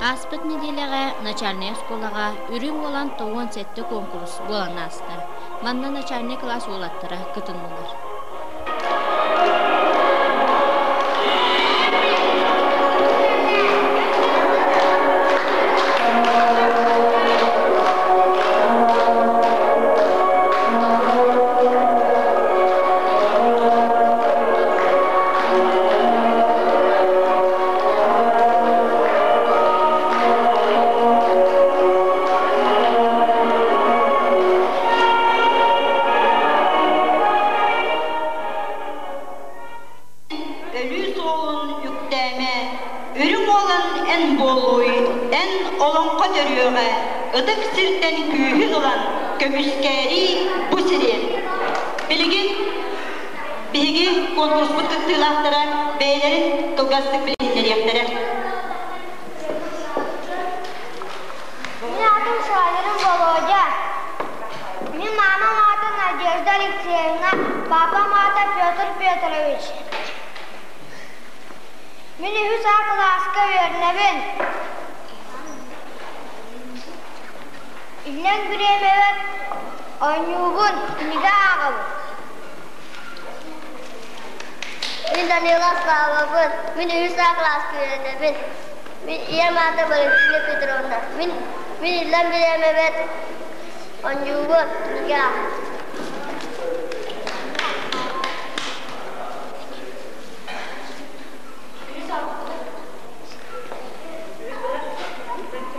Ааспыт нэдиэлэҕэ начальнай оскуолаҕа Үрүҥ Уолан 97 куонкурус буолан ааста. Манна начальнай кылаас уолаттара кытыннылар. Өлүү суолун үктээмэ, үрүҥ уолан эн буолууй, эн олоҥхо төрүөҕэ, ытык сиртэн күүһүн ылан, көмүскээрий бу сири. Билигин биһиги конкурспут кыттыылаахтара бэйэлэрин кылгастык билиһиннэриэхтэрэ. Мин аатым Шалерин Володя. Мин мамам аата Надежда Алексеевна, папам аата Петр Петрович. Мин үһүс А кылааска үөрэнэбин. Иллэҥ бириэмэбэр оонньуубун, кинигэ ааҕабын. Мин Данила Славабын. Мин үһүс А кылааска үөрэнэбин. Мин ийэм аата Валентина Петровна. Мин иллэҥ бириэмэбэр оонньуубун, кинигэ ааҕабын.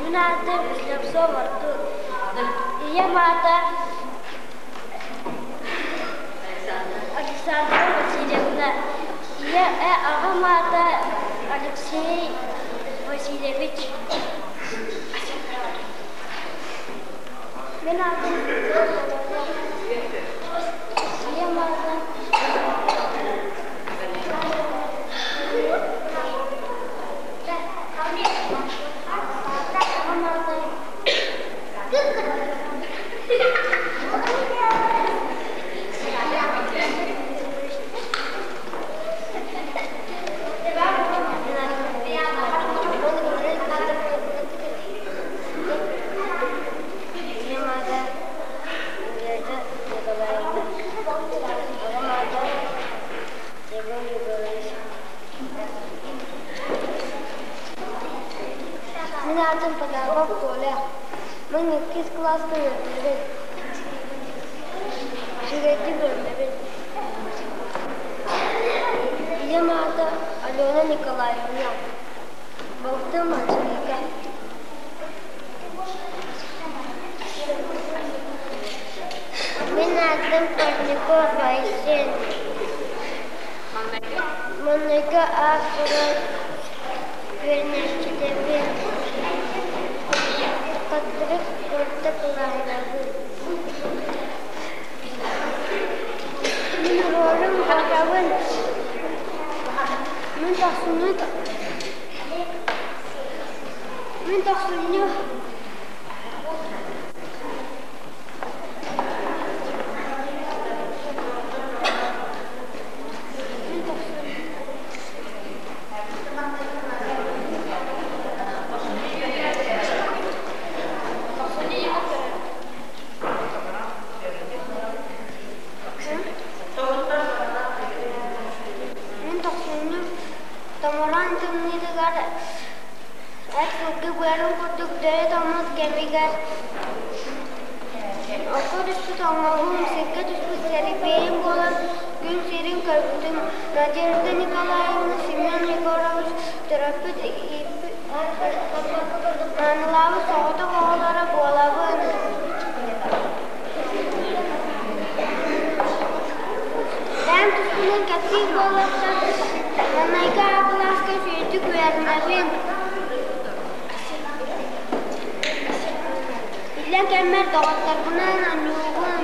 Мин аатым Слепцов Артур. Ийэм аата Александра Васильевна. Ийэ аҕам аата Алексей Васильевич. Мин аатым Ийэм аата Ийэм аата Надежда Николаевна. Аҕам аата Егор Егорович. Мин аатым Потапов Коля. Мин иккис кылааска үөрэнэбин. Үчүгэйдик үөрэнэбин. Ийэм аата Алена Николаевна. Балтым Анжелика. Мин аатым Парников Айсен. Маҥнайгы ааппынан үөрэнээччилэрбин Хатырык орто кылааһынабын. Мин уруорум баҕарабын. Мин тохсунньу Мин тохсунньу Мин тохсунньу томороон тымныытыгар эт сылгы быарын курдук дөйө тоҥмут кэмигэр Окко түспүт оҥоһуум, сиргэ түспүт сэрэбиэйим буолан күн сирин көрбүтүм. Надежда Николаевна, Семен Егорович төрөппүт ииппит маанылаабыт соҕотох оҕолоро буолабын. Бэйэм туспунан кэпсиир буоллахха, маҥнайгы А кылааска үчүгэйдик үөрэнэбин. Иллэҥ кэммэр доҕотторбунаан оонньуубун,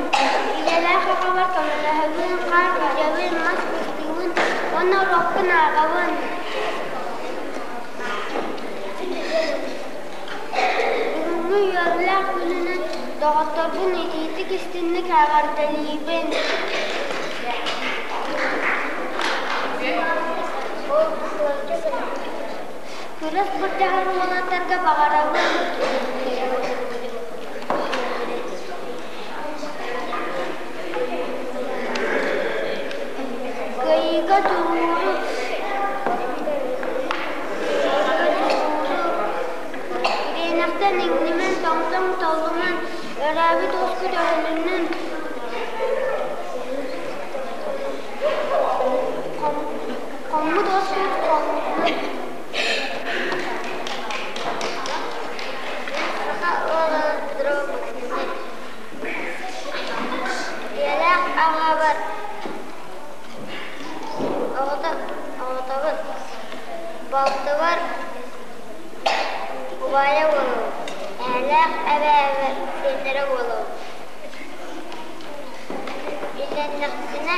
идэлээх аҕабар көмөлөһөбүн, хаар күрдьэбин, мас кыстыыбын уонна уруокпун ааҕабын. Бүгүҥҥү үөрүүлээх күнүнэн доҕотторбун итиитик-истинник эҕэрдэлиибин. Күрэс былдьаһар уолаттарга баҕарабын Кыайыыга дьулууру, Ириэнэхтэн иҥнимэн, тоҥтоҥ толлуман, өрөөбүт уоскут өһүлүннүн, хоммут уоскут холуннун. Саха уола Петров Максимович Ийэлээх аҕабар оҕото оҕотобун, балтыбар убайа буолабын, эһэлээх эбээбэр сиэннэрэ буолабын. Үлэлэннэхпинэ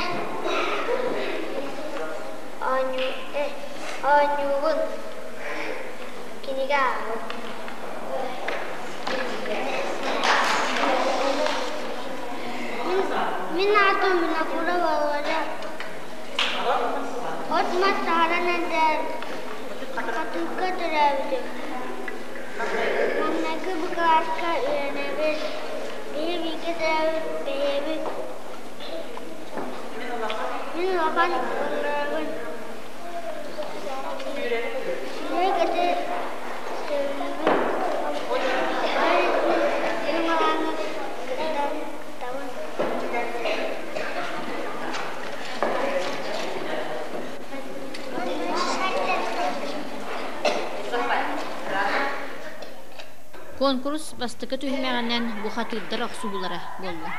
оонньуубун, кинигэ ааҕабын. Мин аатым Винокурова Оля. От-мас саһаран эрдээр Хатыыкка төрөөбүтүм. Маҥнайгы бу кылааска үөрэнэбин. Биһи бииргэ төрөөбүт бэйэбит. Мин улахан уолларабын. Сүүрэ-көтө сөбүлүүбүн. Ол мин үрүҥ алааҥҥа кыттан кыттабын. Куонкурус бастакы түһүмэҕинэн бухатыырдар охсуһуулара буолла.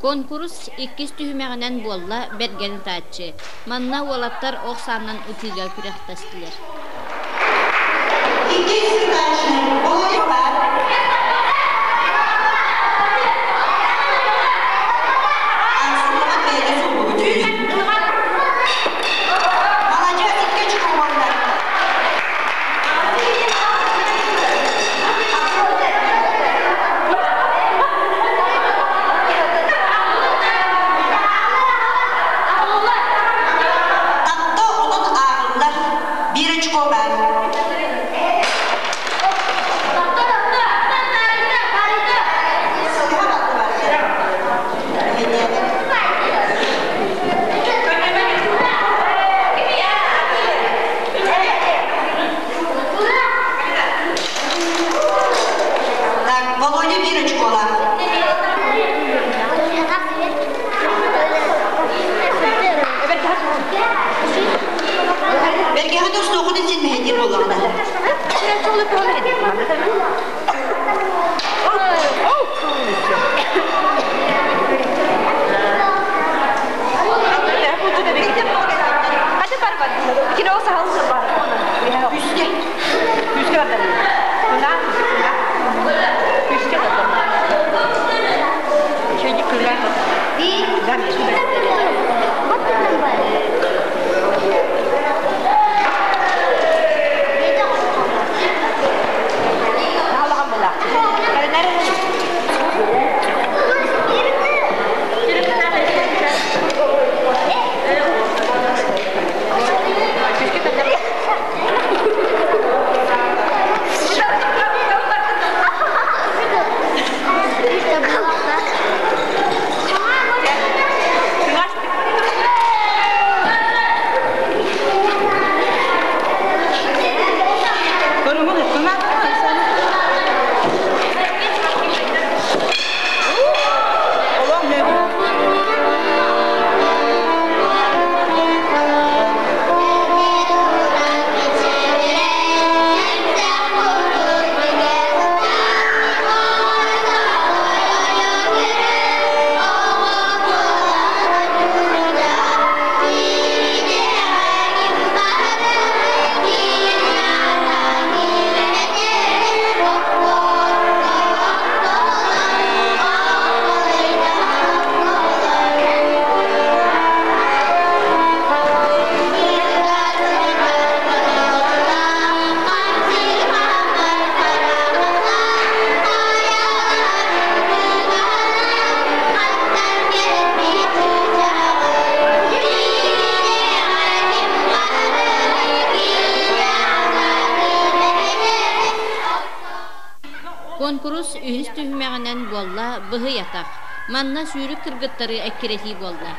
Куонкурус иккис түһүмэҕинэн буолла бэргэн ытааччы. Манна уолаттар ох саанан ытыыга күрэхтэстилэр. Иккис ытааччы Володя баар. Ансамблга бэйэтэ суллубут Маладьыас икки очко уонна. Куонкурус үһүс түһүмэҕинэн буолла быһый атах. Манна сүүрүк кыргыттары эккирэтии буолла.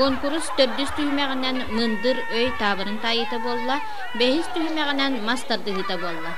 Куонкурус төрдүс түһүмэҕинэн мындыр өй таабырын таайыыта буолла, бэһис түһүмэҕинэн мас тардыһыыта буолла.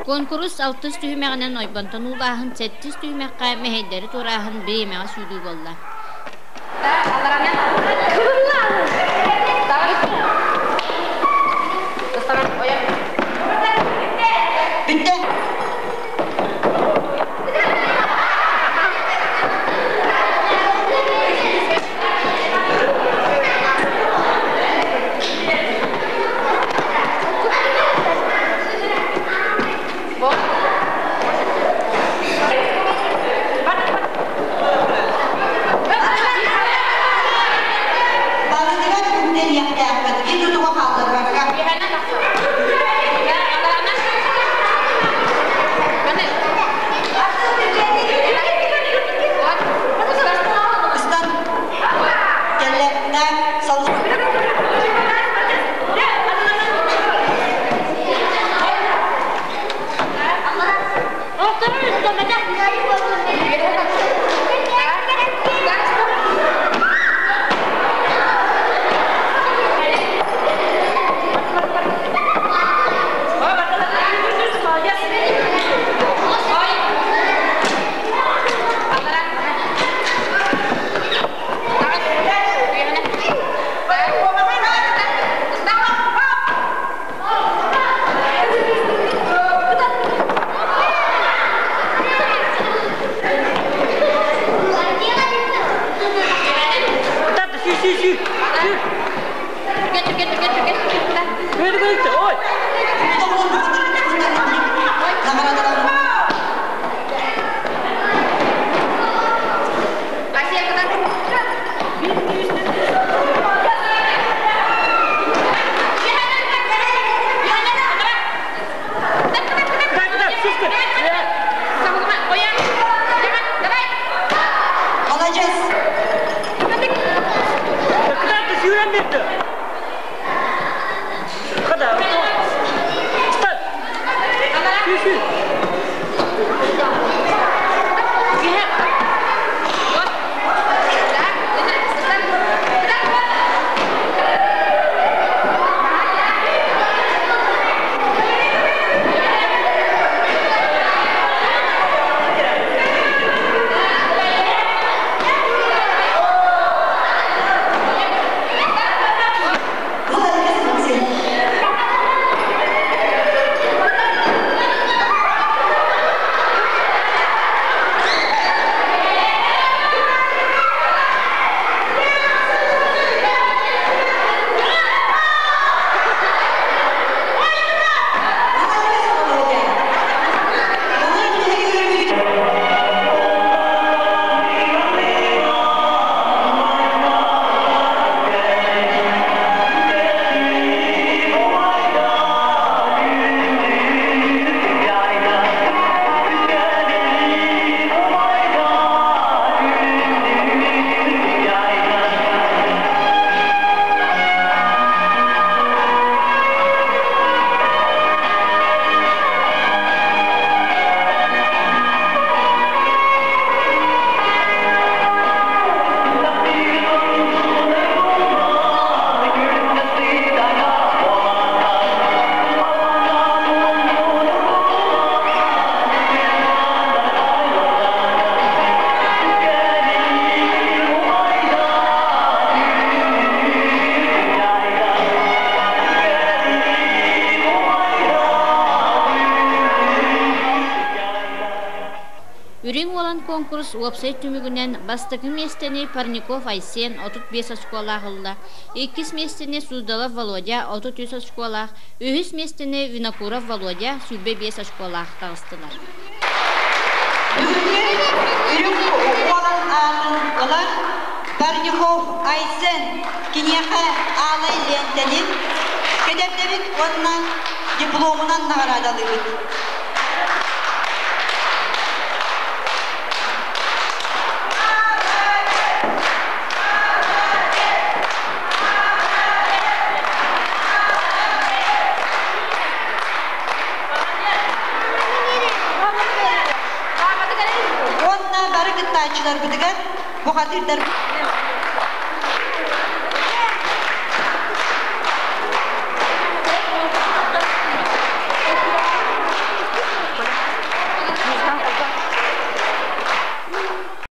Куонкурус алтыс түһүмэҕинэн ойбонтон уулааһын, сэттис түһүмэххэ мэһэйдэри туорааһын бириэмэҕэ сүүрүү буолла. Бүттэ. Барытыгар күннэниэхтээхпит, ити туга хаалларбакка. Ыстан кэллэ, сал Үрүҥ Уолан куонкурус уопсай түмүгүнэн бастакы миэстэни Парников Айсен 35 очколаах ылла, иккис миэстэни Суздалов Володя 33 очколаах, үһүс миэстэни Винокуров Володя 25 очколаах таҕыстылар. Бүгүҥҥү Үрүҥ Уолан аатын ылар Парников Айсен киниэхэ аалай лиэнтэни кэтэрдэбит уонна дипломунан наҕараадалыыбыт. Уонна бары кыттааччыларбытыгар бухатыырдар.